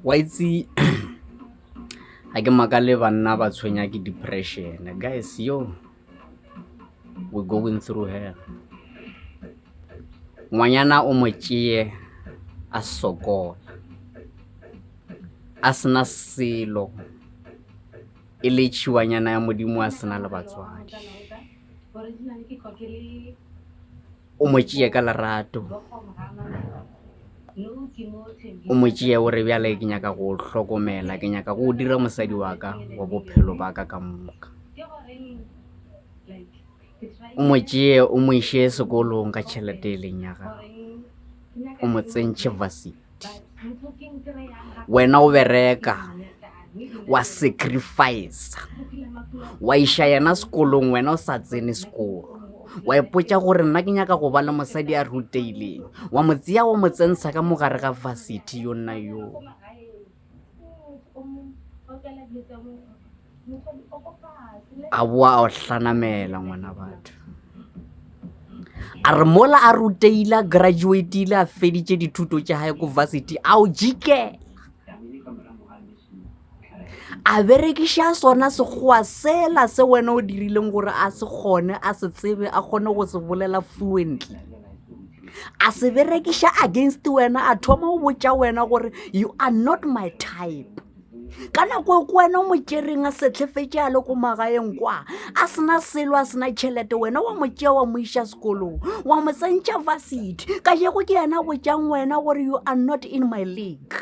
Wa itse ga ke makale banna ba tshwenya ke depression guys yo we going through hell. Ngwanyana o mo tšeye a sokola a sena selo e le tšhiwanyana ya modimo a sena le batswadi. O mo tšee ka lerato, o mo tšee o re bjale ke nyaka go hlokomela, ke nyaka go dira mosadi wa ka wa bophelo ba ka ka moka. O mo tšee o mo iše sekolong ka tšhelete e leng ya gago, o mo tsentšhe varsity. Wena o bereka wa sacrifice wa iša yena sekolong wena o sa tsene sekolo wa ipotša gore nna ke nyaka go ba le mosadi a ruteileng wa mo tseya wa mo tsentsha ka mo gare ga varsity yo nna yo. A boa a o hlanamela ngwana batho. A re mola a ruteile a graduatile a feditše dithuto tša gae ko varsity a o jikela. A berekiša sona sekgowa sela se wena o dirileng gore a se kgone a se tsebe a kgone go se bolela fluently. A se berekiša against wena a thoma go botša wena gore you are not my type. Ka nako e ko wena o mo tšereng a sehlefetše a le ko magaeng kwa a sena selo a sena tšhelete wena wa mo tšea wa mo iša sekolong wa mo tsentšha varsity ka jego ke yena a botšang wena gore you are not in my league.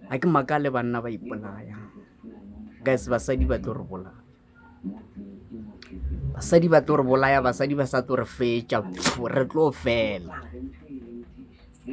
Ga ke makale banna ba ipolaya guys basadi ba tlo re bolaya. Basadi ba tlo re bolaya basadi ba sa tlo re fetša re tlo fela.